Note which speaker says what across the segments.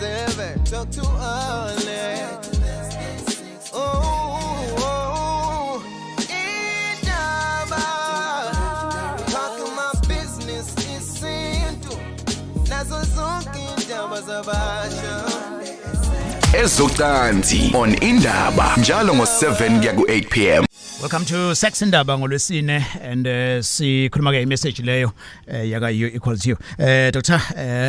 Speaker 1: 7, talk to Alex. Oh, indaba. Talk my business isintu. Nazo zonke indaba zabasha.
Speaker 2: Ezocansi on Indaba njalo ngo7 kuya ku8 p.m.
Speaker 3: Welcome to Sex Indaba ngolwesine and sikhuluma ke imessage leyo yaka U equals U. Dr.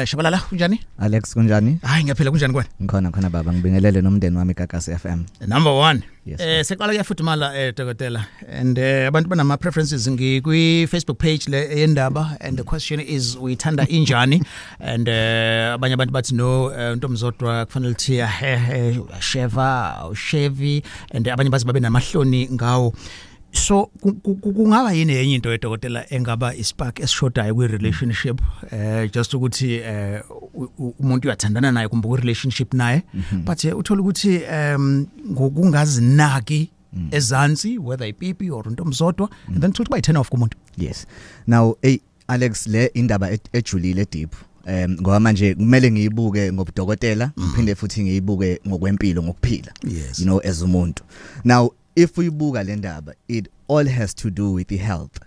Speaker 3: Shabalala, kunjani?
Speaker 4: Alex, kunjani?
Speaker 3: Hayi, ngiyaphila, kunjani kwena?
Speaker 4: Ngikhona khona baba, ngibingelele nomndeni wami Gagasi FM.
Speaker 3: Number 1.
Speaker 4: Yes.
Speaker 3: Seqala kuyafudumala, dokotela, and abantu banama preferences. Ngikwi Facebook page le eyendaba and the question is, uyithanda injani? And abanye abantu bathi no, untomzodwa kufanele ukuthi ahehe, uyasheva, ushevi, and abanye bathi babe namahloni ngawo. So kungaba yini enye into, edokotela, engaba ispark esishodayo kwi relationship, just ukuthi umuntu uyathandana naye kumbe ku relationship naye, but uthola ukuthi ngokungazinaki ezansi, whether ipipi or untomzodwa, and then thola ukuthi turn off kumuntu?
Speaker 4: Yes. Now, hey Alex, le indaba ejulile, deep. Ngoba manje kumele ngiyibuke ngobudokotela, ngiphinde futhi ngiyibuke ngokwempilo, ngokuphila. As umuntu. Now, if uyibuka le ndaba, it all has to do with the health.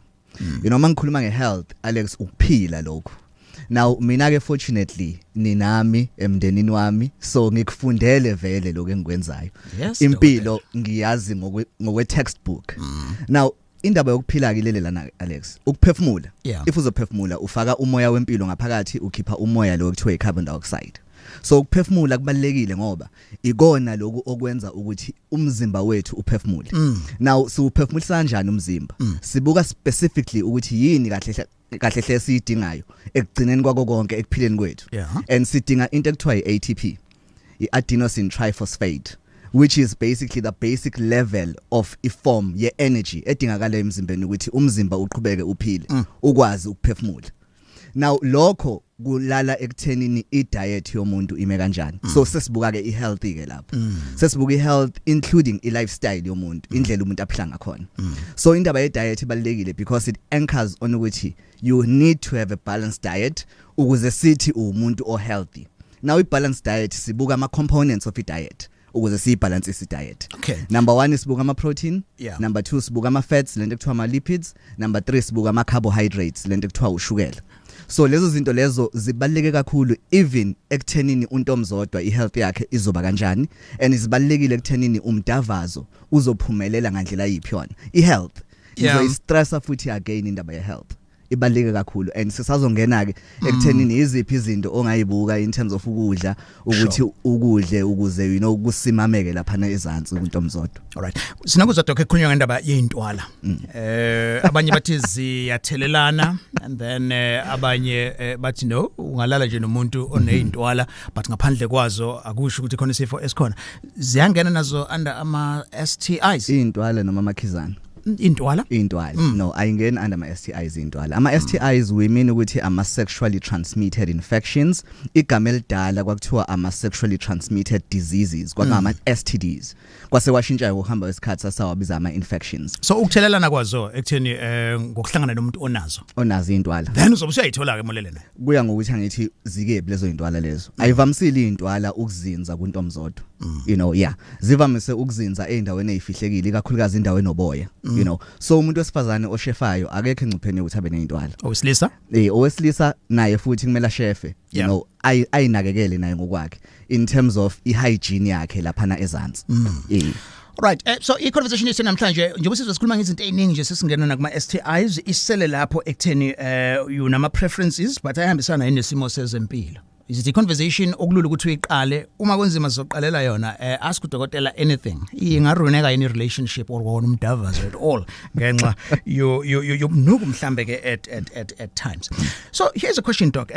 Speaker 4: Mangikhuluma ngehealth, Alex, ukuphila lokho. Now mina ke, fortunately, ninami emndenini wami, so ngikufundele vele lokho engikwenzayo. Impilo ngiyazi ngokwe textbook. Now indaba yokuphila ke lele lana, Alex, ukuphefumula. If uzophefumula, ufaka umoya wempilo ngaphakathi, ukhipha umoya lo ekuthiwa i-carbon dioxide. So ukuphefumula kubalekile ngoba ikona lokhu okwenza ukuthi umzimba wethu uphefumule. Now siwuphefumulisa kanjani umzimba? Sibuka specifically ukuthi yini kahle kahle hle siyidingayo ekugcineni kwako konke ekuphileni kwethu. And sidinga into ekuthiwa i-ATP, i-adenosine triphosphate, which is basically the basic level of iform ye-energy edingakala emzimbeni ukuthi umzimba uqhubeke uphile, ukwazi ukuphefumula. Now lokho kulala ekuthenini i-diet yomuntu ime kanjani. So sesibuka ke i-health ke lapho, sesibuka i-health including i-lifestyle yomuntu, indlela umuntu aphila ngakhona. So indaba ye-diet ibalulekile because it anchors on ukuthi you need to have a balanced diet ukuze sithi umuntu o-healthy. Now i-balanced diet, sibuka ama-components of i-diet ukuze siyibalance isi-diet. Number 1, sibuka ama-protein. Number 2, sibuka ama-fats, lento ekuthiwa ama-lipids. Number 3, sibuka ama-carbohydrates, lento ekuthiwa ushukela. So lezo zinto lezo zibaluleke kakhulu even ekuthenini untomzodwa ihealth yakhe izoba kanjani, and zibalulekile ekuthenini umdavazo uzophumelela ngandlela yiphi yona ihealth. Ngizoyistressa futhi again, indaba ye-health ibaluleke kakhulu, and sisazongena ke ekuthenini iziphi izinto ongayibuka in terms of ukudla, ukuthi ukudle ukuze kusimameke lapha ezansi kuntomzodwa.
Speaker 3: Alright. Sinakuzwa, Doc, ekhulunywa ngendaba yeintwala. Abanye bathi ziyathelelana and then abanye bathi no, ungalala nje nomuntu onezintwala, but ngaphandle kwazo akusho ukuthi khona isifo esikhona. Ziyangena nazo under ama STIs?
Speaker 4: Intwala noma amakhizana?
Speaker 3: Intwala?
Speaker 4: Intwala, no, ayingeni under ama STIs intwala. Ama STIs, we mean ukuthi ama sexually transmitted infections. Igama elidala kwakuthiwa ama sexually transmitted diseases, kwakungama STDs. Kwase kwashintsha ngokuhamba kwesikhathi, sasawabiza ama infections.
Speaker 3: So ukuthelelana kwazo ekutheni ngokuhlangana nomuntu onazo.
Speaker 4: Onazo intwala.
Speaker 3: Then uzobe usuyayithola ke molele naye.
Speaker 4: Kuya ngokuthi, angithi zikephi lezo intwala lezo. Ayivamisile intwala ukuzinza kuntomzodwa. Yeah, zivamise ukuzinza eindaweni ezifihlekile, ikakhulukazi indawo enoboya. So umuntu wesifazane oshefayo akekho engcupheni yokuthi abe nezintwala.
Speaker 3: Owesilisa?
Speaker 4: Owesilisa naye futhi kumele ashefe, you ayinakekele naye ngokwakhe in terms of ihygiene yakhe laphana ezansi.
Speaker 3: Right, so i-conversation yethu namhlanje, njengoba sizosikhuluma ngezinto eziningi nje, sesingena nakuma STIs, isele lapho ekutheni you nama preferences, but ayihambisana yini nesimo sezempilo? Is it a conversation okulula ukuthi uyiqale? Uma kunzima, sizoqalela yona. Ask udokotela anything. Ingaruineka yini relationship or wona umdavazo at all ngenxa yo yobunuku mhlambe ke at times? So here's a question, Doc.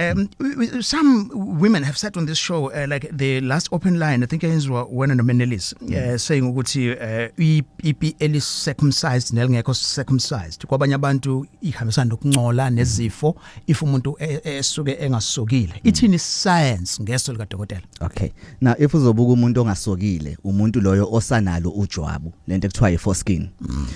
Speaker 3: Some women have said on this show, like the last open line, I think yenziwa wena noMenelis, saying ukuthi ipipi eli circumcised nelingekho circumcised kwabanye abantu ihambisana nokuncola nezifo if umuntu esuke engasokile. Ithini science ngeso likadokotela?
Speaker 4: Okay, now if uzobuka umuntu ongasokile, umuntu loyo osanalo ujwabu, lento ekuthiwa i-foreskin.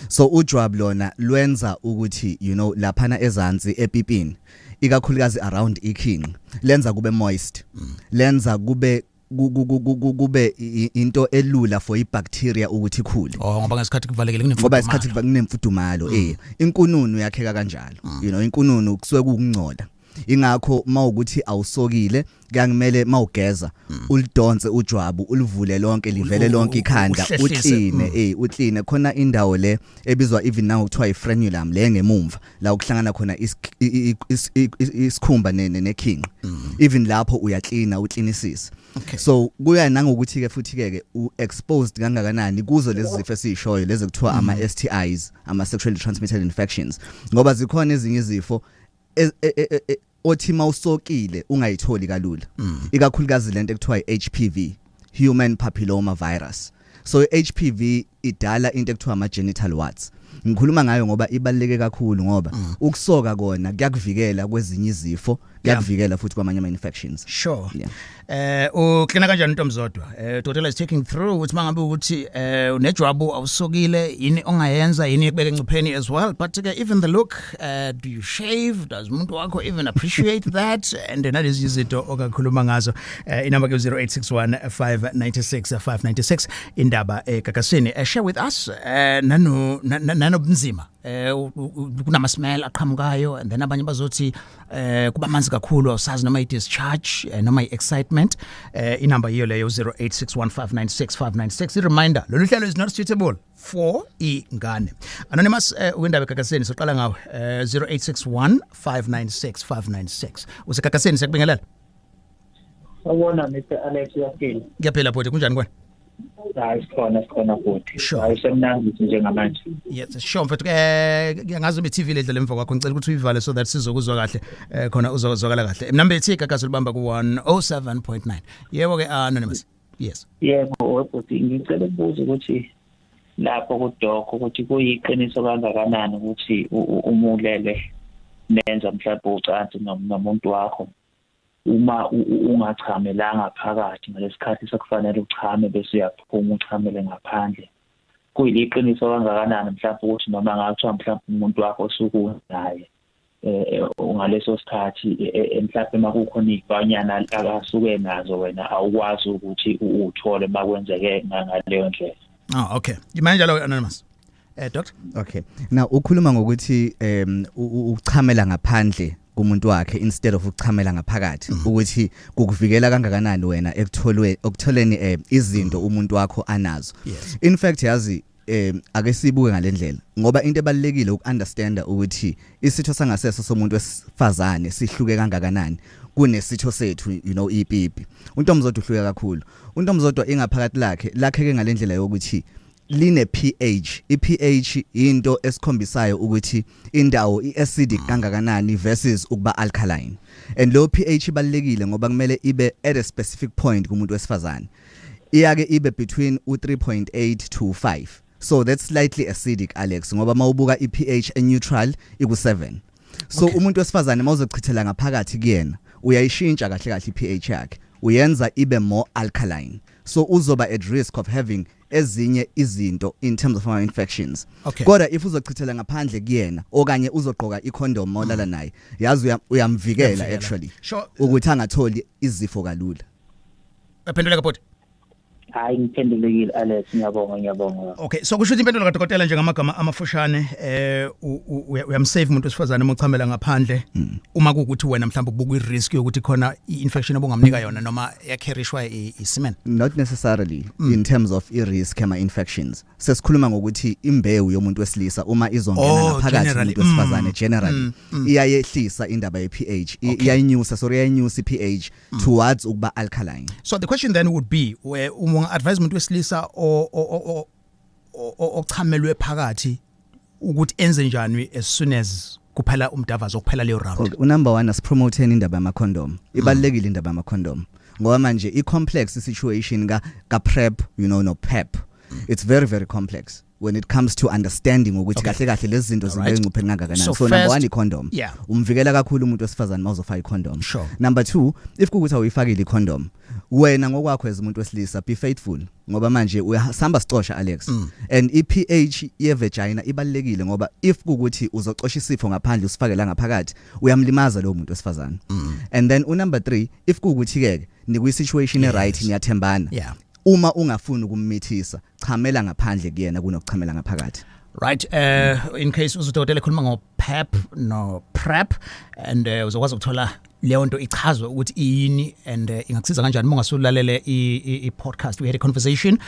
Speaker 4: So ujwabu lona lwenza ukuthi laphana ezansi epipini, ikakhulukazi around ikhinqi, lenza kube moist, lenza kube Kube into elula for ibacteria ukuthi ikhule.
Speaker 3: Oh, ngoba ngesikhathi kuvalekile.
Speaker 4: Ngoba isikhathi
Speaker 3: kunemfudumalo.
Speaker 4: Kunemfudumalo, inkununu yakheka kanjalo. Inkununu kusuke kukungcola, ingakho mawukuthi awusokile kuyangimele mawugeza ulidonse ujwabu, ulivule lonke, livele lonke ikhanda.
Speaker 3: Uhlehlise.
Speaker 4: Ukline, ukline khona indawo le ebizwa even now kuthiwa ifrenulum, le ngemumva la ukuhlangana khona isikhumba nekhinqi. Even lapho uyaklina, uklinisisa. So kuya nangokuthi ke futhi ke u exposed kangakanani kuzo lezi zifo esishoyo lezi kuthiwa ama STIs, ama sexually transmitted infections, ngoba zikhona ezinye izifo othi mawusokile ungayitholi kalula, ikakhulukazi lento ekuthiwa iHPV, human papilloma virus. So iHPV idala into ekuthiwa ama genital warts. Ngikhuluma ngayo ngoba ibaluleke kakhulu, ngoba ukusoka kona kuyakuvikela kwezinye izifo, kuyakuvikela futhi kwamanye ama infections.
Speaker 3: Sure. Uklina kanjani, Ntombizodwa? Dokotela is taking through ukuthi mangabe ukuthi unejwabu, awusokile, yini ongayenza, yini ekubeka engcupheni as well. But ke even the look, do you shave? Does umuntu wakho even appreciate that? And nalezi izinto okakhuluma ngazo. Inamba ke 0861 596 596, indaba egagasini. Share with us nano nanobunzima kunama smell aqhamukayo, and then abanye bazothi kuba manzi kakhulu, awusazi noma i discharge noma i excitement. Inamba yiyo leyo, 0861596596. I reminder, lolu hlelo is not suitable for ingane. Anonymous, windaba egagasini, soqala ngawe, 0861 596 596. Usegagasini, siyakubingelela.
Speaker 5: Sawubona, Mr Alex, uyaphila?
Speaker 3: Ngiyaphila bhuti, kunjani kwena?
Speaker 5: Hayi, sikhona futhi.
Speaker 3: Sure.
Speaker 5: Hayi, semnandi njengamanje.
Speaker 3: Yes, sure mfethu. Ngiyangazi ube TV ledlala emva kwakho, ngicela ukuthi uyivale so that sizokuzwa kahle, khona uzozwakala kahle. Number ethi Gagasi libamba ku 107.9. Yebo ke, anonymous. Yes.
Speaker 5: Yebo webhuti, ngicela ukubuza ukuthi lapho kudoc ukuthi kuyiqiniso kangakanani ukuthi umulele nenza mhlawumbe ucansi nomuntu wakho, uma ungachamelanga phakathi ngalesikhathi sekufanele uchame, bese uyaphuma uchamele ngaphandle, kuyiliqiniso kangakanani mhlawumbe ukuthi noma ngathiwa mhlawumbe umuntu wakho osuke naye ngaleso sikhathi, mhlawumbe makukhona izifanyana akasuke nazo, wena awukwazi ukuthi uthole makwenzeke ngaleyo ndlela?
Speaker 3: Ah, okay. Imanje njalo, anonymous. Doctor?
Speaker 4: Okay. Now ukhuluma ngokuthi ukuchamela ngaphandle kumuntu wakhe instead of ukuchamela ngaphakathi, ukuthi kukuvikela kangakanani wena ekutholwe okutholeni izinto umuntu wakho anazo. In fact, yazi, ake sibuke ngalendlela, ngoba into ebalulekile ukunderstanda ukuthi isitho sangasese somuntu wesifazane sihluke kangakanani kunesitho sethu, ipipi. UNtombizodwa uhluke kakhulu. UNtombizodwa ingaphakathi lakhe lakheke ngalendlela yokuthi line pH. iPH into esikhombisayo ukuthi indawo iacidic kangakanani versus ukuba alkaline, and lo pH ibalulekile ngoba kumele ibe at a specific point kumuntu wesifazane, iyake ibe between u3.8 to 5. So that's slightly acidic, Alex, ngoba mawubuka iPH eneutral iku 7. So umuntu wesifazane mawuzochithela ngaphakathi kuyena, uyayishintsha kahle kahle iPH yakhe, uyenza ibe more alkaline, so uzoba at risk of having ezinye izinto in terms of our infections. Kodwa if uzochithela ngaphandle kuyena okanye uzogqoka icondom mawulala naye, yazi, uyamvikela
Speaker 3: Uyamvikela.
Speaker 4: actually ukuthi angatholi izifo kalula.
Speaker 3: Aphenduleka, bhuti.
Speaker 5: Hayi, ngiphendulekile, Alex, ngiyabonga, ngiyabonga.
Speaker 3: Okay, so kusho ukuthi impendulo kadokotela nje ngamagama amafushane, uyamsave umuntu wesifazane uma uchamela ngaphandle, uma kuukuthi wena mhlawumbe ubuka i-risk yokuthi khona i-infection obungamnika yona noma yacarryishwa i-semen.
Speaker 4: Not necessarily in terms of i-risk ama infections. Sesikhuluma ngokuthi imbewu yomuntu wesilisa uma izongena ngaphakathi
Speaker 3: generally.
Speaker 4: umuntu wesifazane, generally iyayehlisa indaba ye-pH, iyayinyusa, sorry, iyayinyusa i-pH towards ukuba alkaline.
Speaker 3: So the question then would be, where uma advise umuntu wesilisa ochamelwe phakathi ukuthi enze njani as soon as kuphela umdavazo, kuphela leyo round?
Speaker 4: Okay, unumber 1, asipromote indaba yama condom. Ibalulekile indaba yama condom ngoba manje i complex situation ka PrEP, no PEP. It's very, very complex. When it comes to understanding ukuthi kahle kahle lezi zinto zibeke engcupheni kangakanani.
Speaker 3: So
Speaker 4: So number
Speaker 3: first-
Speaker 4: 1, i-condom. Umvikela kakhulu umuntu wesifazane mawuzofaka i-condom. Number 2, if kukuthi awuyifakile i-condom wena ngokwakho as umuntu wesilisa, be faithful, ngoba manje uyahamba sicosha, Alex, and i-pH ye-vagina ibalekile, ngoba if kukuthi uzocosha isifo ngaphandle usifake la ngaphakathi, uyamlimaza lowo muntu wesifazane. And then unumber 3, if kukuthi ke nikwi situation e-right, niyathembana, uma ungafuni ukummithisa, chamela ngaphandle kuyena kunokuchamela ngaphakathi.
Speaker 3: Right, in case uzodokotela ekhuluma ngo PEP no PrEP and uzokwazi ukuthola leyo nto ichazwe ukuthi iyini and ingakusiza kanjani uma ungasulalele i podcast. We had a conversation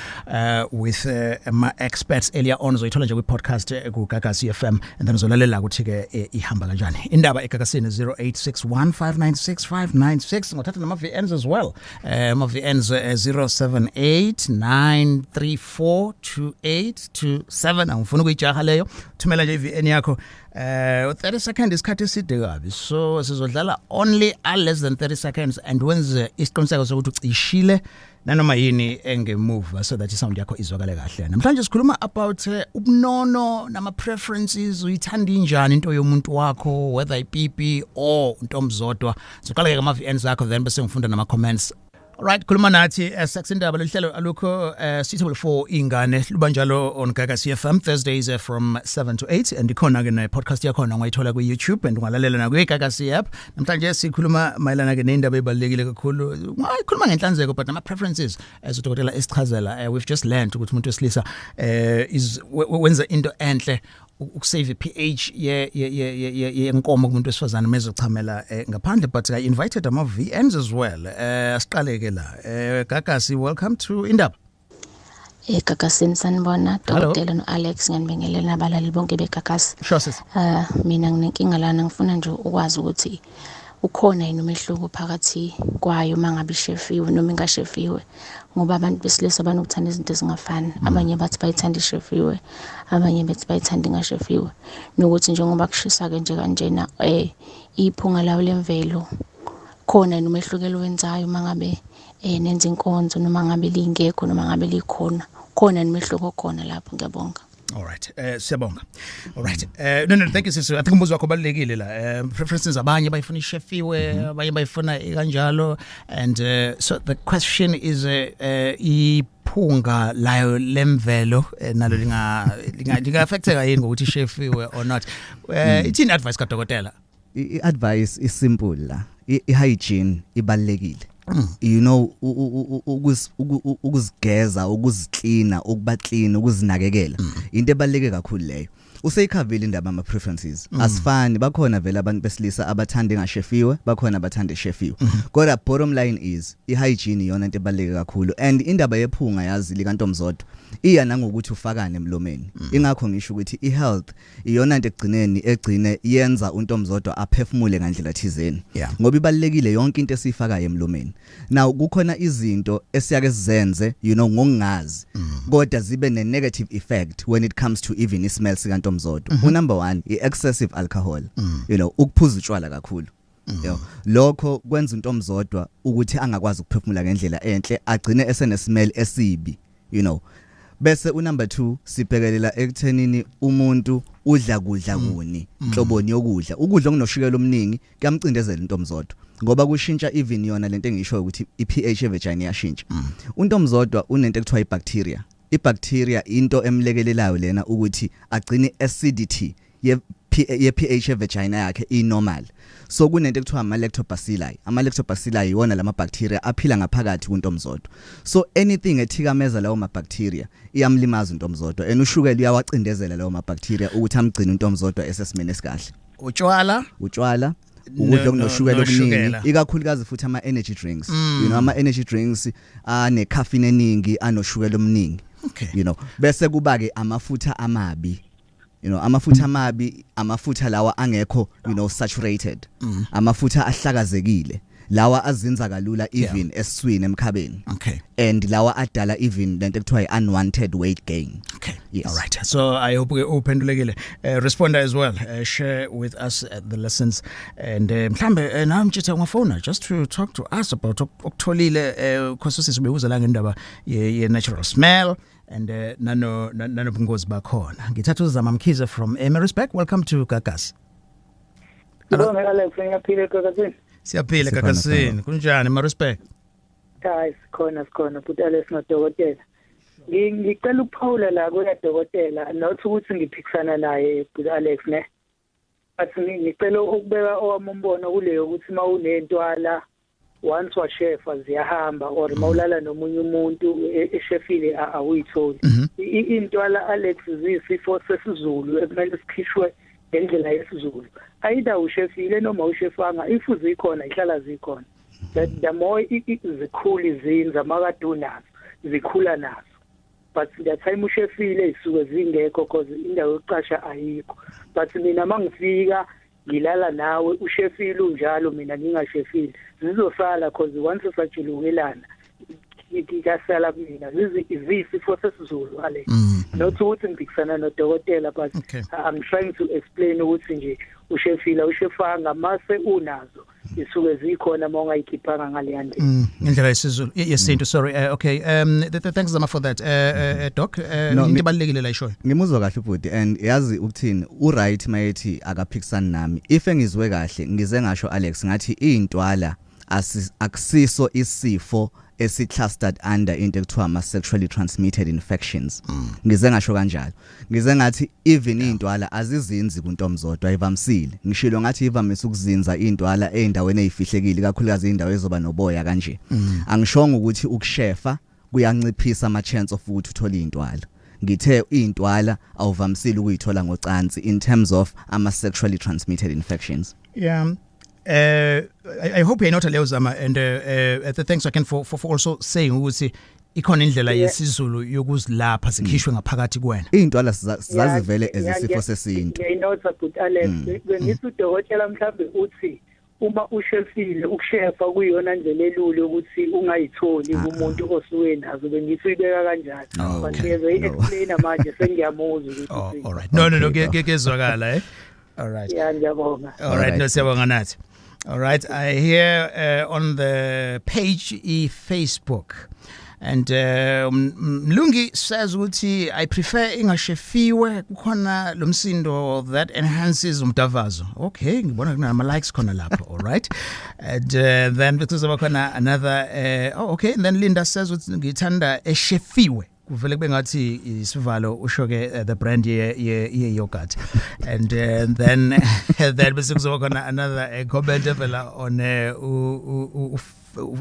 Speaker 3: with ama experts earlier on. Uzoyithola nje kwi podcast ku Gagasi FM and then uzolalela ukuthi ke ihamba kanjani indaba eGagasini. 0861596596. Ngothatha nama VNs as well, ama VNs, 0789342827. Angifuni ukuyijaha leyo, thumela nje iVN yakho. 30 seconds isikhathi eside kabi, so sizodlala only a less than 30 seconds and wenze isiqiniseko sokuthi ucishile nanoma yini engemuva so that isound yakho izwakale kahle. Namhlanje sikhuluma about ubunono nama preferences, uyithanda injani into yomuntu wakho, whether ipipi or untomzodwa. Siqala ke ngama VNs akho, then bese ngifunda nama comments. Alright, khuluma nathi. Sex Indaba, lolu alukho suitable for ingane, luba njalo on Gagasi FM Thursdays from 7 to 8, and ikhona ke ne podcast yakhona, ungayithola ku YouTube and ungalalela na ku Gagasi app. Namhlanje sikhuluma mayelana ke nendaba ebalekile kakhulu, ungayikhuluma ngenhlanzeko, but nama preferences as udokotela esichazela. We've just learned ukuthi umuntu wesilisa is wenza into enhle ukusave i-pH ye ye ye ye yenkomo kumuntu wesifazane mezochamela ngaphandle, but I invited ama VNs as well. Asiqale ke la. Gagasi, welcome to Indaba.
Speaker 6: EGagasini, sanibona.
Speaker 3: Hello.
Speaker 6: Dokotela no-Alex, ngiyanibingelela nabalali bonke beGagasi.
Speaker 3: Sure, sis.
Speaker 6: Mina nginenkinga lana, ngifuna nje ukwazi ukuthi ukhona yini umehluko phakathi kwayo uma ngabe ishefiwe noma ingashefiwe, ngoba abantu besilisa banokuthanda izinto ezingafani. Abanye bathi bayithanda ishefiwe, abanye bethi bayithanda ingashefiwe, nokuthi njengoba kushisa-ke nje kanjena, iphunga lawo lemvelo khona yini umehluko eliwenzayo uma ngabe nenza inkonzo, noma ngabe lingekho noma ngabe likhona, khona yini umehluko khona lapho? Ngiyabonga.
Speaker 3: All right. Siyabonga. All right. No, thank you, sister. I think umbuzo wakho ubalulekile la. Preferences, abanye bayifuna ishefiwe, abanye bayifuna kanjalo, and so the question is iphunga layo lemvelo nalo linga affecteka yini ngokuthi ishefiwe or not? Ithini advice kadokotela?
Speaker 4: I-advice is simple la. I-hygiene ibalekile. Ukuzigeza, ukuziklina, ukuba clean, ukuzinakekela. Into ebaleke kakhulu leyo. Useyikhavile indaba ama preferences. Asifani, bakhona vele abantu besilisa abathanda engashefiwe, bakhona abathanda eshefiwe. Kodwa bottom line is i-hygiene iyona into ebaleke kakhulu, and indaba yephunga yazi likantomzodwa iya nangokuthi ufakane emlomeni. Ingakho ngisho ukuthi i-health iyona into egcineni egcine yenza untomzodwa aphefumule ngandlela thizeni. Ngoba ibalekile yonke into esiyifakayo emlomeni. Now kukhona izinto esiyake sizenze ngokungazi, kodwa zibe ne negative effect when it comes to even ismell sikantomzodwa. Number 1, i-excessive alcohol. Ukuphuza utshwala kakhulu. Lokho kwenza untomzodwa ukuthi angakwazi ukuphefumula ngendlela enhle, agcine esene smell esibi. Bese unumber 2, sibhekelela ekuthenini umuntu udla kudla kuni, inhloboni yokudla. Ukudla okunoshukela omningi kuyamcindezela intomzodwa, ngoba kushintsha even yona lento engisho ukuthi iPH evagina iyashintsha. Untomzodwa unento ekuthiwa ibacteria. Ibacteria into emlekelelayo lena ukuthi agcine acidity ye pH evagina yakhe inormal. So kunento ekuthiwa ama lactobacilli. Ama lactobacilli iwona lama bacteria aphila ngaphakathi kuntomzodwa. So anything ethikameza lawo ma bacteria iyamlimaza untomzodwa, and ushukela uyawacindezela lawo ma bacteria ukuthi amgcine untomzodwa esesimene esikahle.
Speaker 3: Utshwala,
Speaker 4: utshwala, ukudla okunoshukela okuningi,
Speaker 3: noshukela.
Speaker 4: Ikakhulukazi futhi ama energy drinks. Ama energy drinks ane caffeine eningi, anoshukela omningi. Bese kuba ke amafutha amabi. Amafutha amabi, amafutha lawa angekho saturated. Amafutha ahlakazekile, lawa azinza kalula even esiswini, emkhabeni. And lawa adala even lento ekuthiwa i-unwanted weight gain. Yes.
Speaker 3: All right. So I hope uphendulekile. Responder as well. Share with us the lessons and mhlambe nami mtshitha ungafona just to talk to us about okutholile, because sisibebuza la ngendaba ye natural smell. And nano nanobungozi bakhona. Ngithatha uZama Mkhize from Maritzburg. Welcome to Gagasi.
Speaker 7: Ngibonge, Alex, ngiyaphila eGagasini.
Speaker 3: Siyaphila.
Speaker 4: Sikhona,
Speaker 3: Gagasini. Kunjani Maritzburg?
Speaker 7: Hayi, sikhona, sikhona, futhi Alex nodokotela. Ngicela ukuphawula la kuya dokotela, not ukuthi ngiphikisana naye, but Alex, ne. But ngicela ukubeka owami umbono kuleyo ukuthi mawunentwala, once washefa ziyahamba, or mawulala nomunye umuntu eshefile awuyitholi. Intwala, Alex, ziyisifo sesiZulu ekumele sikhishwe ngendlela yesiZulu. Either ushefile noma ushefanga, if zikhona ihlala zikhona. The more zikhula izinza makade unazo, zikhula nazo, but the time ushefile zisuke zingekho cause indawo yokucasha ayikho. But mina mangifika ngilala nawe ushefile unjalo, mina ngingashefile, zizosala cause once sajulukelana kuyasala kumina. Ziyisifo sesiZulu, Alex, not ukuthi ngiphikisana nodokotela, but I'm trying to explain ukuthi nje ushefile, ushefanga, mase unazo isuke zikhona uma ungayikhiphanga ngaleya ndlela.
Speaker 3: Ngendlela yesiZulu, yesintu, sorry. Okay, thanks Zama for that. Doc,
Speaker 4: No,
Speaker 3: into ebalulekile la ishoyo.
Speaker 4: Ngimuzwa kahle ubhuti and yazi ukuthini, uright mayethi akaphikisani nami. If engizwe kahle, ngize ngasho, Alex, ngathi intwala akusiso isifo esi-clustered under into ekuthiwa ama sexually transmitted infections. Ngize ngasho kanjalo, ngize ngathi even intwala azizinzi kuntomzodwa, ayivamisile. Ngishilo ngathi ivamise ukuzinza intwala eindaweni ezifihlekile, kakhulukazi indawo ezoba noboya kanje. Angishongo ukuthi ukushefa kuyanciphisa ama chance of ukuthi uthole intwala. Ngithe intwala awuvamisile ukuyithola ngocansi in terms of ama sexually transmitted infections.
Speaker 3: Yeah. I hope you're leyo, Zama, and thanks again for also saying ukuthi ikhona indlela yesiZulu yokuzilapha zikhishwe ngaphakathi kuwena.
Speaker 4: Intwala zazivele ezisifo sesintu.
Speaker 7: Ngiyayinotha, but Alex, bengithi udokotela mhlambe uthi uma ushefile, ukushefa kuyiyona ndlela elula ukuthi ungayitholi kumuntu osuke nazo. Bengithi uyibeka kanjani, but ngiyezwe i-explainer manje, sengiyamuzwa ukuthi
Speaker 3: Oh,
Speaker 7: uthini.
Speaker 3: all right. No,
Speaker 4: Okay,
Speaker 3: kezwakala eh. All right.
Speaker 7: Ya, ngiyabonga.
Speaker 3: All right, no, siyabonga nathi. All right, I hear on the page e Facebook and Mlungi says ukuthi I prefer ingashefiwe, kukhona lo msindo that enhances umdavazo. Okay, ngibona kunama likes khona lapho. All right. And then kuzoba khona another oh, okay, and then Linda says ukuthi ngithanda eshefiwe, kuvele kube ngathi isivalo, usho ke the brand ye yogurt. And then bese kuzoba khona another comment evela on u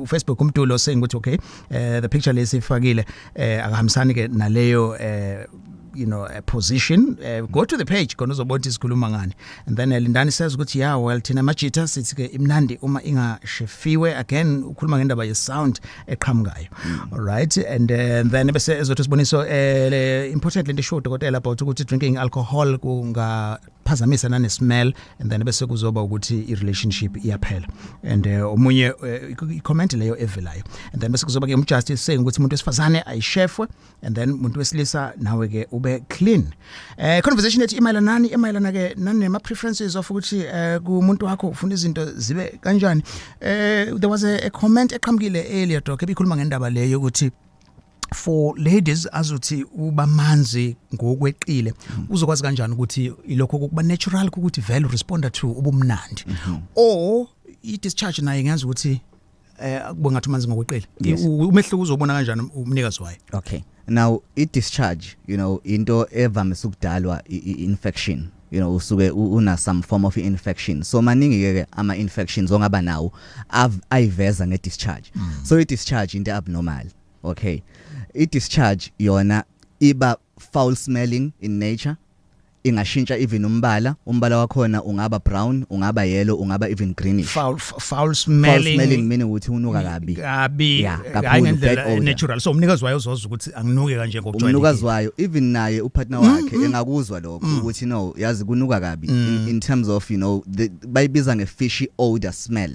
Speaker 3: Facebook, umdulo saying ukuthi okay, the picture lesifakile akahambisani ke naleyo a position. Go to the page khona uzobona ukuthi sikhuluma ngani. And then Lindani says ukuthi yeah, well, thina majita sithi ke imnandi uma ingashefiwe. Again ukhuluma ngendaba ye sound eqhamukayo. All right, and then bese ezothi siboniso le important lento esho dokotela about ukuthi drinking alcohol kungaphazamisa nane smell, and then bese kuzoba ukuthi i relationship iyaphela. And omunye i-comment leyo evelayo, and then bese kuzoba ke umjustice saying ukuthi umuntu wesifazane ayishefwe, and then umuntu wesilisa nawe ke ube clean. Conversation ethi imayelana nani, imayelana ke nanema preferences of ukuthi kumuntu wakho ufuna izinto zibe kanjani. There was a comment eqhamukile earlier, doc, ebikhuluma ngendaba leyo ukuthi for ladies azuthi uba manzi ngokweqile, uzokwazi kanjani ukuthi ilokho kuba natural ukuthi vele responda to ubumnandi, or i discharge naye ngenza ukuthi kuba ngathi amanzi ngokweqile? Umehluko uzobona kanjani umnikazi wayo?
Speaker 4: Okay, now i discharge, into evamise ukudalwa i-infection. Usuke una some form of infection, so maningi ke ama infections ongaba nawo ayiveza nge discharge. So i discharge into abnormal, okay? I discharge yona iba foul smelling in nature, ingashintsha even umbala wakhona ungaba brown, ungaba yellow, ungaba even greenish.
Speaker 3: Foul
Speaker 4: Foul
Speaker 3: smelling.
Speaker 4: Smelling meaning ukuthi unuka kabi.
Speaker 3: Kabi.
Speaker 4: Yeah,
Speaker 3: hayi
Speaker 4: kakhulu,
Speaker 3: ngendlela
Speaker 4: bad odor.
Speaker 3: Natural, so umnikazi wayo uzoza ukuthi anginuke kanje ngokujwayelekile.
Speaker 4: Umnukazi wayo, even naye upartner wakhe engakuzwa lokho ukuthi no, yazi kunuka kabi, in terms of the bayibiza nge-fishy odor smell,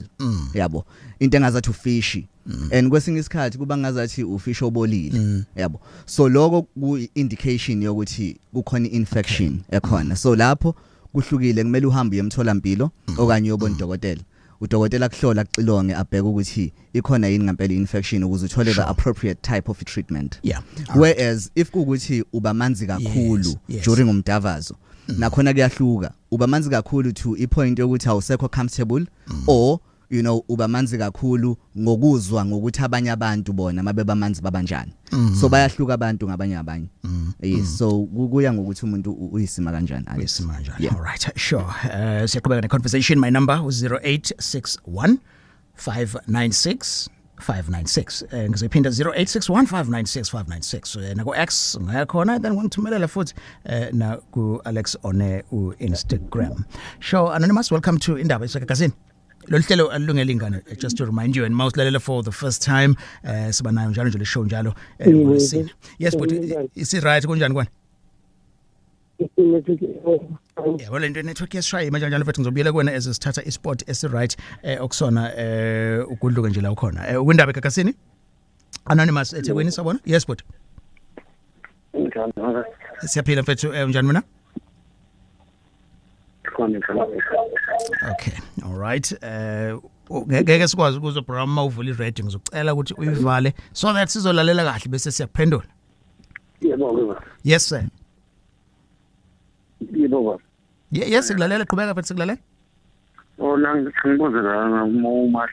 Speaker 4: yabo, into engazathi ufishy, and kwesinye isikhathi kuba ngazathi ufish obolile, yabo. So lokho ku indication yokuthi kukhona infection ekhona. So lapho kuhlukile, kumele uhambe uye emtholampilo okanye uyobona udokotela. Udokotela kuhlola, kuxilonge, abheke ukuthi ikhona yini ngempela infection ukuze uthole the appropriate type of treatment. Whereas if kukuthi uba manzi kakhulu during umdavazo, nakhona kuyahluka, uba manzi kakhulu to ipoint yokuthi awusekho comfortable or uba manzi kakhulu ngokuzwa ngokuthi abanye abantu bona mabe bamanzi babanjani. So bayahluka abantu ngabanye abanye. Yes, so kuya ngokuthi umuntu uyisima kanjani, Alex.
Speaker 3: Uyisima kanjani.
Speaker 4: Yeah.
Speaker 3: All right, sure. Siyaqhubeka ne-conversation. My number 0861 596 596. Ngizophinda, 0861 596 596. Nako X ngakhona, then ngithumelela futhi na ku Alex on u Instagram. Sure, anonymous, welcome to Indaba Isegagasini. Lolu hlelo alulungele ingane, just to remind you, and mawusilalela for the first time, siba nayo njalo nje le show njalo ngoLwesine. Yes, but is it right? Kunjani kwana? Yabo, lento network yesishaya manje njalo mfethu. Ngizobuyela kuwena as sithatha isport esi-right okusona ugudluke nje la ukhona. Kwindaba eGagasini, anonymous eThekwini, sabona. Yes, but
Speaker 8: Njani?
Speaker 3: Siyaphila mfethu, unjani mina?
Speaker 8: Khona njalo.
Speaker 3: Okay, all right. Ngeke sikwazi ukuzwa, bra, uma uvula i-radio. Ngizocela ukuthi uyivale so that sizolalela kahle bese siyakuphendula.
Speaker 8: Yebo ke.
Speaker 3: Yes, sir.
Speaker 8: Yebo baba.
Speaker 3: Yes, sikulalela, qhubeka mfethu, sikulalela.
Speaker 8: Oh, la ngibuze la, uma mhlawumbe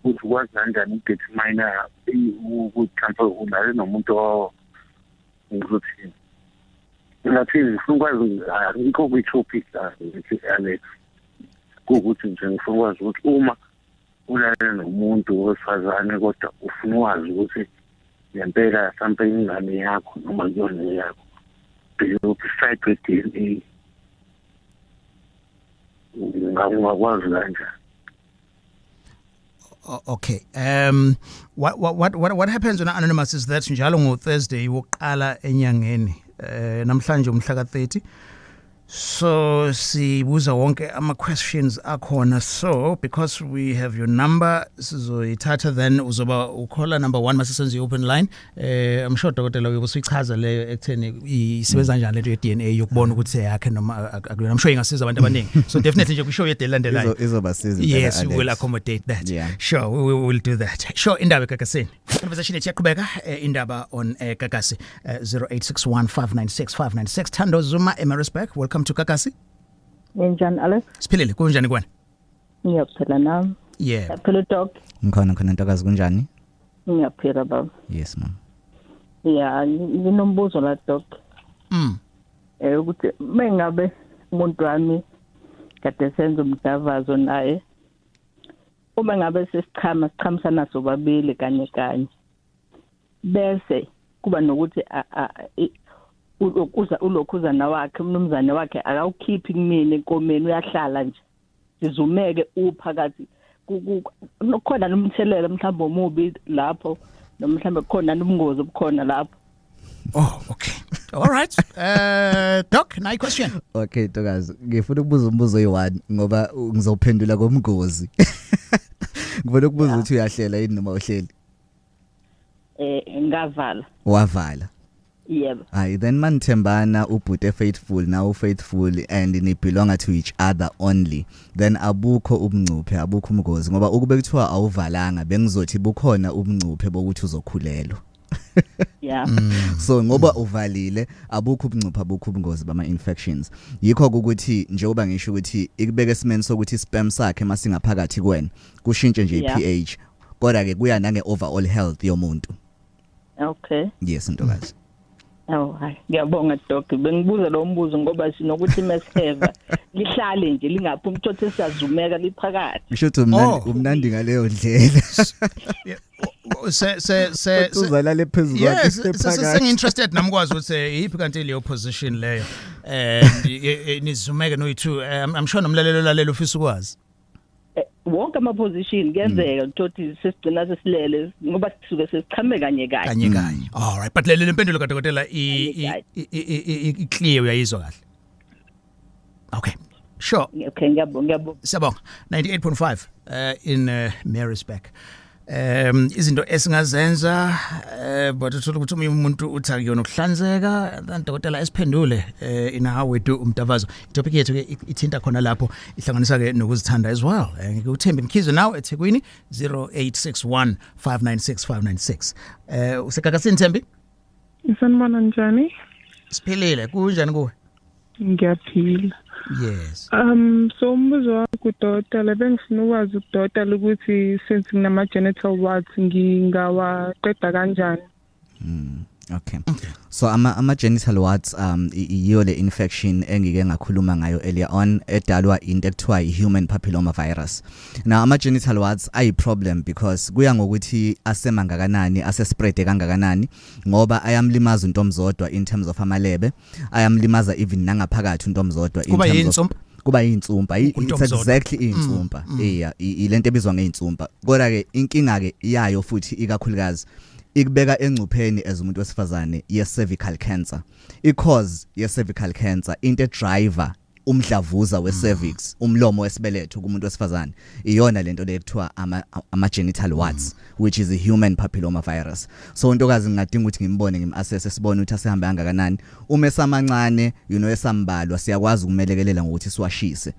Speaker 8: ukuthi ukwazi kanjani ukudetermine ukuthi mhlawumbe ulale nomuntu ngizothini. Ngathi ngifuna ukwazi, ngikho kwi-topic la ngithi Alex, kuwukuthi nje ngifuna ukwazi ukuthi uma ulale nomuntu wesifazane kodwa ufuna ukwazi ukuthi ngempela mhlawumbe ingane yakho noma kuyona yakho, do you decide with DNA? Ungakwazi kanjani?
Speaker 3: Okay. What happens when anonymous is that njalo ngo Thursday wokuqala enyangeni, namhlanje umhla ka30, so sibuza wonke ama questions akhona. So because we have your number, sizoyithatha, then uzoba ucaller number 1 mase senze open line. I'm sure dokotela uyobe usuyichaza leyo ekutheni isebenza kanjani lento ye DNA yokubona ukuthi eyakhe noma akuyona. I'm sure ingasiza abantu abaningi, so definitely nje kwishow yedwa elandelayo.
Speaker 4: Izobasiza impela,
Speaker 3: Yes, we will
Speaker 4: Alex.
Speaker 3: accommodate that. Sure, we will do that. Sure, indaba eGagasini, conversation ethu iyaqhubeka. Indaba on Gagasi, 0861596596. Thando Zuma eMaritzburg, welcome to Gagasi.
Speaker 9: Njani, Alex?
Speaker 3: Siphilile, kunjani kwana?
Speaker 9: Ngiyaphila nami. Ngiyaphila, Doc.
Speaker 4: Ngikhona khona, ntokazi, kunjani?
Speaker 9: Ngiyaphila, baba.
Speaker 4: Yes, ma'am.
Speaker 9: Ya, nginombuzo la, Doc. Ukuthi mengabe umuntu wami kade senza umdavazo naye, uma ngabe sesichama, sichamisana sobabili kanye kanye, bese kuba nokuthi ulokuza ulokhuzana wakhe, umnumzane wakhe, akawukhiphi kumina enkomeni, uyahlala nje sizumeke uphakathi, khona nomthelela mhlawumbe omubi lapho noma mhlawumbe khona nobungozi obukhona lapho?
Speaker 3: Oh, okay, all right. Doc, nayi question.
Speaker 4: Okay ntokazi, ngifuna ukubuza umbuzo oyi-1 ngoba ngizophendula komgozi. Ngifuna ukubuza ukuthi uyahlela yini noma uhleli?
Speaker 9: Ngavala.
Speaker 4: Wavala?
Speaker 9: Yebo.
Speaker 4: Hayi, then manithembana, ubhuti faithful, now faithful, and ni belong to each other only, then abukho ubungcuphe, abukho umgozi, ngoba ukube kuthiwa awuvalanga bengizothi bukhona ubungcuphe bokuthi uzokhulelwa. So ngoba uvalile, abukho ubungcuphe, abukho ubungozi bama infections. Yikho ukuthi njengoba ngisho ukuthi ikubeka esimeni sokuthi sperm sakhe masingaphakathi kuwena kushintshe nje i-pH, kodwa ke kuya nange overall health yomuntu. Yes, ntokazi.
Speaker 9: Oh hayi, ngiyabonga, Doc. Bengibuza lo mbuzo ngoba sinokuthi mesiheva lihlale nje lingaphumi, uthothe siyazumeka liphakathi.
Speaker 4: Ngisho ukuthi umnandi, umnandi ngaleyo ndlela.
Speaker 3: Se se se
Speaker 4: Uzalale phezulu kwakhe.
Speaker 3: Yes,
Speaker 4: Phakathi.
Speaker 3: Sengi-interested nami kwazi ukuthi iyiphi kanti leyo position leyo and nizumeke noyi-two. I'm sure nomlalelo lalela ufisa ukwazi.
Speaker 9: Wonke ama position kuyenzeka uthothi sesigcina sesilele ngoba sisuke sesichame kanye kanye.
Speaker 3: Kanye kanye. All right, but le mpendulo kadokotela i clear, uyayizwa kahle. Okay, sure.
Speaker 9: Okay, ngiyabonga, ngiyabonga.
Speaker 3: Siyabonga. 98.5 in Maritzburg. Izinto esingazenza, but uthola ukuthi omunye umuntu uthi akuyona ukuhlanzeka, then dokotela esiphendule in how we do umdavazo. Topic yethu ke ithinta khona lapho, ihlanganisa ke nokuzithanda as well. NguThembi Mkhize now eThekwini, 0861 596 596. Usegagasini, Thembi?
Speaker 10: Sanibona, njani?
Speaker 3: Siphilile, kunjani kuwe?
Speaker 10: Ngiyaphila.
Speaker 3: Yes.
Speaker 10: So umbuzo wami kudokotela, bengifuna ukwazi kudokotela ukuthi since nginama genital warts, ngingawaqeda kanjani?
Speaker 4: Okay. So ama genital warts iyo le infection engike ngakhuluma ngayo earlier on, edalwa into ekuthiwa i-human papilloma virus. Now ama genital warts ayi problem because kuya ngokuthi asema ngakanani, ase spread kangakanani, ngoba ayamlimaza untomzodwa in terms of amalebe, ayamlimaza even nangaphakathi untomzodwa in
Speaker 3: Kuba
Speaker 4: terms of
Speaker 3: yinsumpa?
Speaker 4: Kuba yinsumpa, it's
Speaker 3: Untomzodwa.
Speaker 4: Exactly, insumpa, yeah, ilento ebizwa ngeinsumpa. Kodwa ke inkinga ke yayo futhi ikakhulukazi ikubeka engcupheni as umuntu wesifazane ye cervical cancer. I cause ye cervical cancer, into driver umdlavuza we cervix, umlomo wesibeletho kumuntu wesifazane, iyona lento le ekuthiwa ama genital warts, which is a human papilloma virus. So untokazi ngingadinga ukuthi ngimbone, ngimassess, sibone ukuthi asehambe kangakanani. Uma esamancane, esambalwa, siyakwazi ukumelekelela ngokuthi siwashise,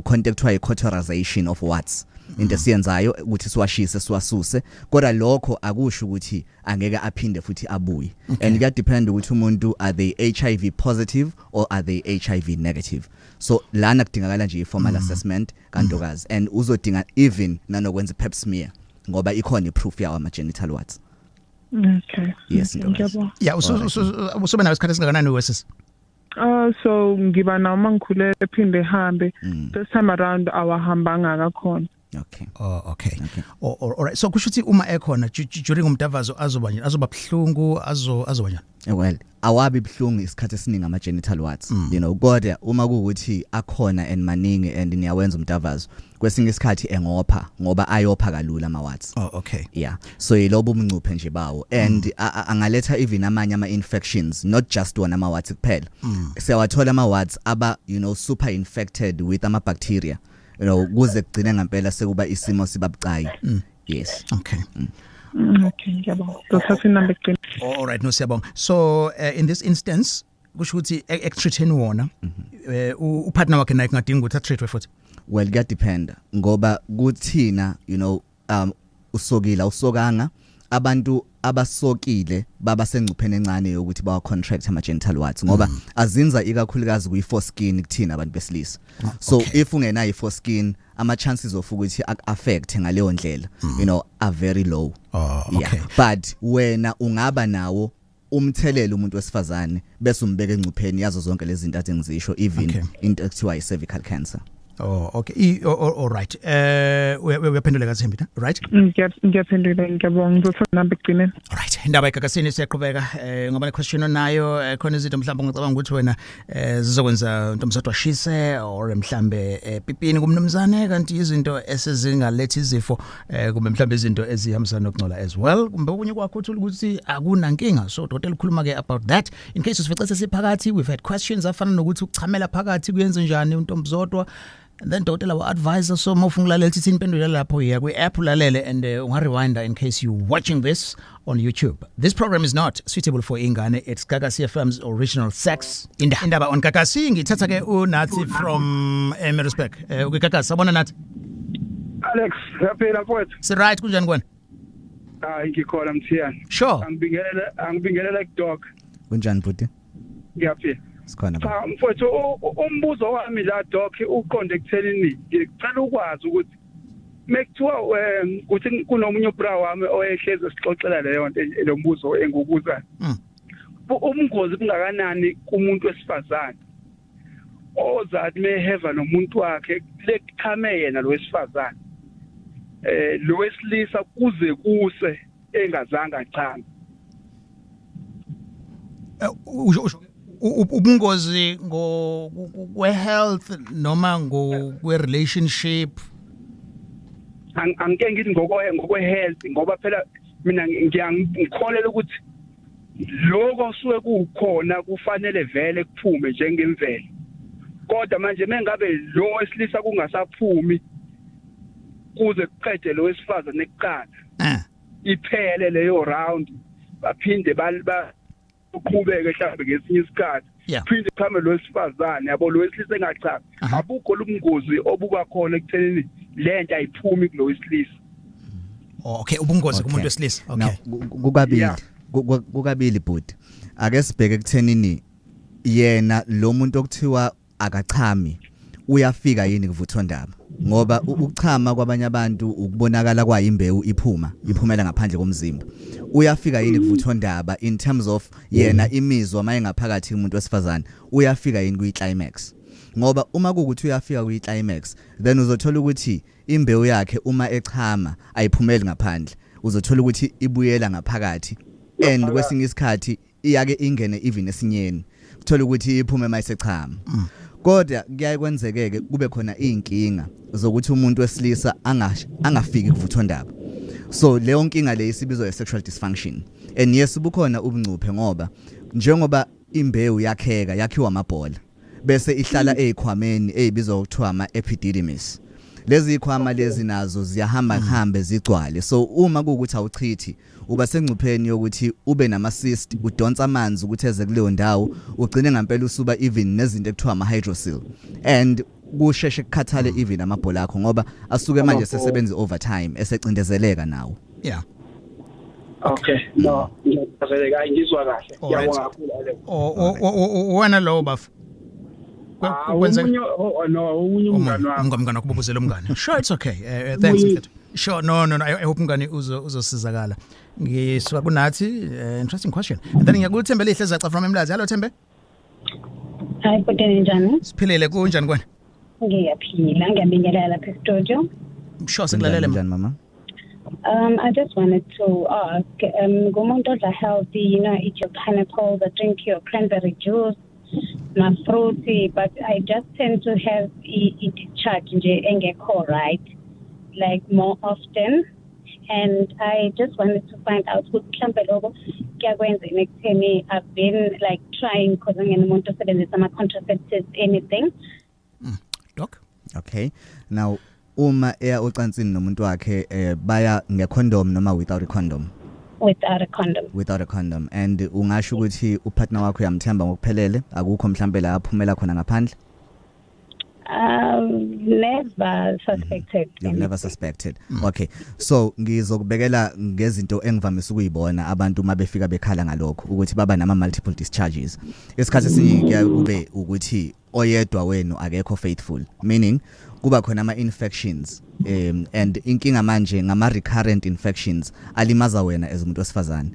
Speaker 4: contact kuthiwa i-cauterization of warts, into esiyenzayo ukuthi siwashise, siwasuse. Kodwa lokho akusho ukuthi angeke aphinde futhi abuye, and kuyadepend ukuthi umuntu, are they HIV positive or are they HIV negative? So lana kudingakala nje i-formal assessment kantokazi, and uzodinga even nanokwenza i-pap smear ngoba ikhona i-proof yawo ama genital warts.
Speaker 10: Okay.
Speaker 4: Yes, ntokazi.
Speaker 10: Ngiyabonga.
Speaker 3: Yeah, usube nayo isikhathi esingakanani wesisi?
Speaker 10: So ngiba nawo mangikhulele, phinde hambe. This time around awahambanga kakhona.
Speaker 4: Okay.
Speaker 3: Oh, okay. Oh, all right. So kusho ukuthi uma ekhona during umdavazo azoba njani? Azoba buhlungu, azoba njani?
Speaker 4: Well, awabi buhlungu isikhathi esiningi ama genital warts. Kodwa uma kuwukuthi akhona and maningi and niyawenza umdavazo, kwesinye isikhathi engopha ngoba ayopha kalula ama warts.
Speaker 3: Oh, okay.
Speaker 4: Yeah, so yilobo umncuphe nje bawo, and angaletha even amanye ama infections, not just wona ama warts kuphela. Siyawathola ama warts aba super infected with ama bacteria, kuze kugcine ngempela sekuba isimo sibabucayi. Yes.
Speaker 3: Okay.
Speaker 10: Okay, ngiyabonga. Ngizothatha inamba ekugcina.
Speaker 3: All right, no, siyabonga. So in this instance kusho ukuthi ekutreateni wona, upartner wakhe naye kungadinga ukuthi atreatwe futhi?
Speaker 4: Well, kuyadependa ngoba kuthina usokile, usokanga, abantu abasokile baba sengcupheni encane yokuthi bawa contract ama genital warts ngoba azinza ikakhulukazi kuyi foreskin kuthina abantu besilisa. So if ungenayo i foreskin, ama chances of ukuthi affect ngaleyo ndlela are very low.
Speaker 3: Oh, okay.
Speaker 4: Yeah, but wena ungaba nawo umthelelo umuntu wesifazane bese umbeka engcupheni yazo zonke lezi zinto athi ngizisho, even into ekuthiwa i cervical cancer.
Speaker 3: Oh, okay. All right. Uyaphenduleka, Thembi, na? Right?
Speaker 10: Ngiyaphendula, ngiyabonga. Ngizothatha inamba ekugcineni.
Speaker 3: Alright, indaba egagasini siyaqhubeka, ngoba le question onayo, khona izinto mhlawumbe ungacabanga ukuthi wena zizokwenza untomzodwa ashise or mhlambe pipini kumnumzane, kanti izinto esezingaletha izifo, kumbe mhlambe izinto ezihambisana nokungcola as well, kumbe okunye kwakho uthola ukuthi akunankinga. So dokotela ukhuluma ke about that. In case usifice sesiphakathi, we've had questions afana nokuthi ukuchamela phakathi kuyenza njani untombizodwa, and then dokotela wa advisor. So mawufuna ukulalela ukuthi impendulo lapho, iya kwi-app ulalele, and ungarewinda in case you watching this on YouTube. This program is not suitable for ingane. It's Gagasi FM's original sex indaba on Gagasi. Ngithatha ke uNathi from Maritzburg. Ukugagasi, sabona Nathi.
Speaker 11: Alex, siyaphila mfowethu.
Speaker 3: Si right, kunjani kwena?
Speaker 11: Hayi, ngikhona Mthiyane.
Speaker 3: Sure.
Speaker 11: Angibingelele kudoc.
Speaker 4: Kunjani, bhuti?
Speaker 11: Ngiyaphila.
Speaker 4: Sikhona, baba.
Speaker 11: Cha mfowethu, umbuzo wami la doc uqonde ekuthenini, ngicela ukwazi ukuthi mekuthiwa kuthi kunomunye ubra wami oyehlezi sixoxela leyo nto, lo mbuzo engukubuza. Ubungozi bungakanani kumuntu wesifazane ozathi meheva nomuntu wakhe, lekuchame yena lo wesifazane, lo wesilisa kuze kuse engazange achame?
Speaker 3: Usho ubungozi ngo kwe health noma ngokwe relationship?
Speaker 11: Angike ngithi ngokwe health, ngoba phela mina ngiyangikholela ukuthi lokho suke kukhona kufanele vele kuphume njengemvelo, kodwa manje mengabe lo wesilisa kungasaphumi. Kuze kuqede lo wesifazane kuqala, iphele leyo round, baphinde baqhubeke mhlawumbe ngesinye isikhathi, phinde chame lo wesifazane, yabo, lo wesilisa engachami. Abukho lobungozi obuba khona ekuthenini lento ayiphumi kulo wesilisa?
Speaker 3: Oh, okay, ubungozi kumuntu wesilisa, okay.
Speaker 4: Now, kukabili, kukabili bhuti. Ake sibheke ekuthenini yena lo muntu okuthiwa akachami uyafika yini kuvuthondaba, ngoba ukuchama kwabanye abantu ukubonakala kwayimbewu iphuma, iphumela ngaphandle komzimba. Uyafika yini kuvuthondaba in terms of yena imizwa mayengaphakathi umuntu wesifazane, uyafika yini kuyi climax? Ngoba uma kuukuthi uyafika kuyi climax, then uzothola ukuthi imbewu yakhe uma echama ayiphumeli ngaphandle, uzothola ukuthi ibuyela ngaphakathi, and kwesinye isikhathi iyake ingene even esinyeni, uthola ukuthi iphume mayisechama. Kodwa kuyaye kwenzekeke kube khona inkinga zokuthi umuntu wesilisa angafiki kuvuthondaba. So leyo nkinga le isibizwa sexual dysfunction, and yes, bukhona ubungcuphe, ngoba njengoba imbewu yakheka, yakhiwa amabhola, bese ihlala ezikhwameni ezibizwa ngokuthiwa ama epididymis. Lezi ikhwama lezi nazo ziyahamba kuhambe zigcwale. So uma kuukuthi awuchithi, uba sengcupheni yokuthi ube nama cyst, udonsa amanzi ukuthi eze kuleyo ndawo, ugcine ngempela usuba even nezinto ekuthiwa ama hydrocele, and kusheshe kukhathale even amabhola akho, ngoba asuke manje sesebenza overtime, esecindezeleka nawo.
Speaker 11: Okay, no, ngiyachazeleka, hayi, ngizwa kahle. Ngiyabonga kakhulu, Alex.
Speaker 3: Wena lo bafo.
Speaker 11: Ah, omunye, oh, no, omunye umngane wami.
Speaker 3: Umngane wakho, ubuzele umngane. Sure, it's okay. Thanks, mfethu. Sure, no, I hope umngane uzosizakala. Ngisuka kunathi, interesting question. And then ngiyakuthemba lihle zaca from eMlazi. Hello, Thembe.
Speaker 12: Hayi bhuti, njani?
Speaker 3: Siphilile, kunjani kwena?
Speaker 12: Ngiyaphila, ngiyabingelela lapha e-studio.
Speaker 3: Sure, sikulalele.
Speaker 4: Njani, mama?
Speaker 12: I just wanted to ask, ngumuntu odla healthy, eat your pineapples, drink your cranberry juice, my fruity, but I just tend to have i discharge nje engekho right, like more often. And I just wanted to find out ukuthi mhlambe lokho kuyakwenza yini ekutheni I've been like trying, because ngingumuntu osebenzisa ama-contraceptives, anything.
Speaker 3: Doc?
Speaker 4: Okay, now uma eya ocansini nomuntu wakhe, baya ngecondom noma without a condom?
Speaker 12: Without a condom.
Speaker 4: Without a condom. And ungasho ukuthi upartner wakho uyamthemba ngokuphelele, akukho mhlambe la aphumela khona ngaphandle?
Speaker 12: Never suspected.
Speaker 4: You've never suspected. Okay. So ngizokubekela ngezinto engivamise ukuyibona abantu uma befika bekhala ngalokho ukuthi baba nama multiple discharges. Isikhathi esiningi kuya kube ukuthi oyedwa wenu akekho faithful, meaning kuba khona ama infections, and inkinga manje ngama recurrent infections alimaza wena as umuntu wesifazane.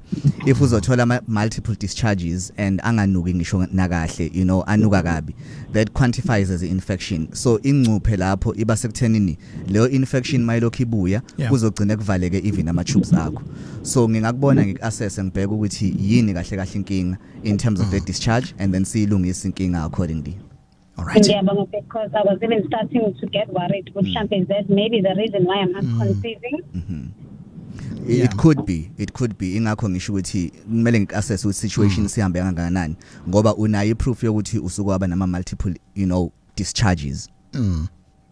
Speaker 4: If uzothola ama multiple discharges and anganuki ngisho nakahle, anuka kabi, that quantifies as infection. So ingcuphe lapho iba sekuthenini leyo infection mayilokhu ibuya kuzogcina kuvaleke even ama tubes akho. So ngingakubona, ngikuassess, ngibheke ukuthi yini kahle kahle inkinga in terms of the discharge, and then siyilungise inkinga accordingly.
Speaker 3: All right.
Speaker 12: Ngiyabonga, because I was even starting to get worried ukuthi mhlambe is that maybe the reason why I'm not conceiving?
Speaker 4: It could be. Ingakho ngisho ukuthi kumele ngikuassess ukuthi situation sihambe kangakanani, ngoba unayo iproof yokuthi usuke waba nama multiple discharges.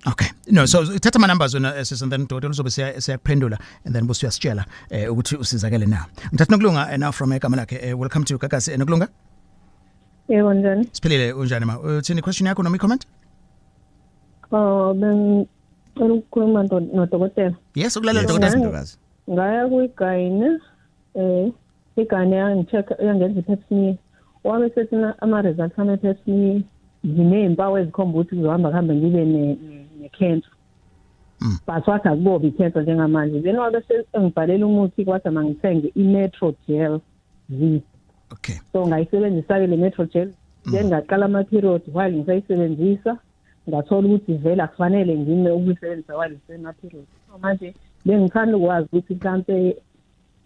Speaker 3: Okay. No, so thatha ama numbers wena sis, and then dokotela uzobe siyakuphendula and then bese uyasitshela ukuthi usizakele na. Ngithatha Nokulunga now from egama lakhe. Welcome to Gagasi, Nokulunga.
Speaker 10: Yebo, njani?
Speaker 3: Siphilile, unjani ma? Uthini, question yakho noma i-comment?
Speaker 10: Oh, bengicela ukukhuluma nodokotela.
Speaker 3: Yes, ukulalela,
Speaker 4: Yes,
Speaker 3: dokotela.
Speaker 4: Ntokazi.
Speaker 10: Ngaya kwigynae, igynae yangicheck, yangenza i-pap smear. Wabe sethi ama-results ame-pap smear nginezimpawu ezikhomba ukuthi kuzohamba kuhambe ngibe ne-cancer. But wathi akubobi i-cancer njengamanje. Then wabe sengibhalela umuthi, kwathi mangithenge i-Metrogel V. So ngayisebenzisa-ke le Metrogel. Then ngaqala ama-period while ngisayisebenzisa, ngathola ukuthi vele akufanele ngime ukuyisebenzisa while ngisema-period. So manje bengithanda ukwazi ukuthi mhlampe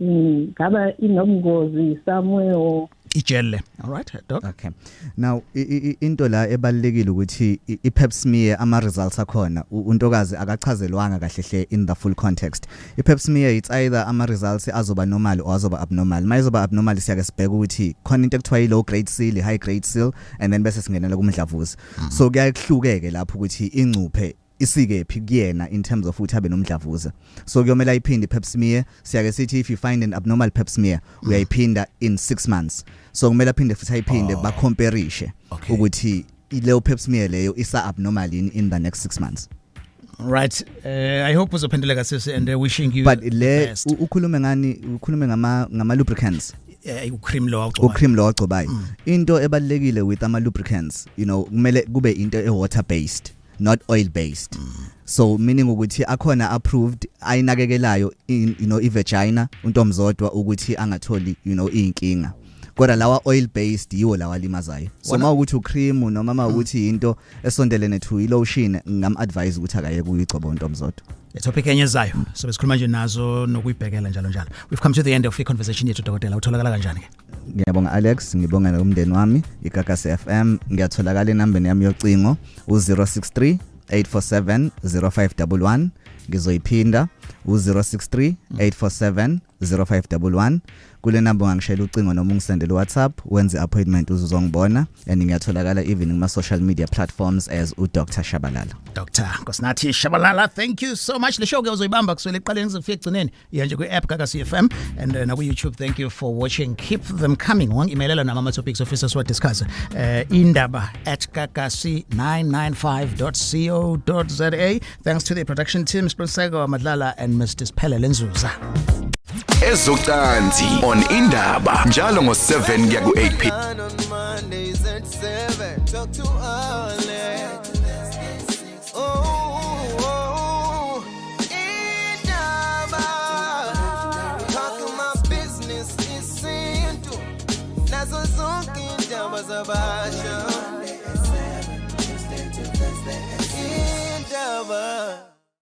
Speaker 10: ngaba inobungozi somewhere or
Speaker 3: Ijele. All right, doc.
Speaker 4: Okay. Now into la ebalekile ukuthi i-pap smear, ama results akhona, untokazi akachazelwanga kahle hle in the full context. I-pap smear, it's either ama results azoba normal or azoba abnormal. Mayizoba abnormal, siyake sibheke ukuthi khona into ekuthiwa i-low grade seal, i-high grade seal, and then bese singenela kumdlavuza. So kuyaye kuhlukeke lapho ukuthi ingcuphe isikephi kuyena in terms of ukuthi abe nomdlavuza. So kuyomela ayiphinde pap smear. Siyake sithi if you find an abnormal pap smear, uyayiphinda in 6 months. So kumele aphinde futhi ayiphinde, bacompareishe ukuthi leyo pap smear leyo isa abnormal in the next 6 months.
Speaker 3: Right, I hope uzophenduleka, sisi, and wishing you
Speaker 4: But
Speaker 3: the
Speaker 4: le
Speaker 3: best.
Speaker 4: Ukhulume ngani? Ukhulume ngama lubricants?
Speaker 3: Ucream lo awugcobayo.
Speaker 4: Ucream lo agcobayo. Into ebalekile with ama lubricants, kumele kube into e water based, not oil based. So meaning ukuthi akhona approved ayinakekelayo in i-vagina untomzodwa ukuthi angatholi inkinga, kodwa lawa oil based yiwo lawa limazayo. So mawukuthi ucream noma mawukuthi into esondelene to ilotion, ngam advise ukuthi akayeke uyigcoba untomzodwa.
Speaker 3: Le topic enye ezayo so besikhuluma nje nazo nokuyibhekela njalo njalo. We've come to the end of i-conversation yethu. Dokotela, utholakala kanjani ke?
Speaker 4: Ngiyabonga, Alex, ngibonga nomndeni wami, iGagasi FM. Ngiyatholakala enambeni yami yocingo u063 847 0511. Ngizoyiphinda, u063 847 0511. Kule namba ungangishayela ucingo noma ungisendele WhatsApp, wenze appointment uzuzongibona, and ngiyatholakala even kuma social media platforms as uDr Shabalala.
Speaker 3: Dr. Nkosinathi Shabalala, thank you so much. Le show ke uzoyibamba kusukela ekuqaleni kuzofika ekugcineni. Iya nje kwi-app Gagasi FM and naku YouTube. Thank you for watching. Keep them coming. Wangi-emailela nama ama topics ofisa siwa discuss. indaba@gagasi995.co.za. Thanks to the production team, Sibongiseko Madlala and Mr. Sphelele Nzuza.
Speaker 2: Ezocansi on Indaba njalo ngo7 kuya ku8 p.
Speaker 1: On Mondays at 7. Talk to Alex. Oh, Indaba. Talk my business isintu. Nazo zonke indaba zabasha.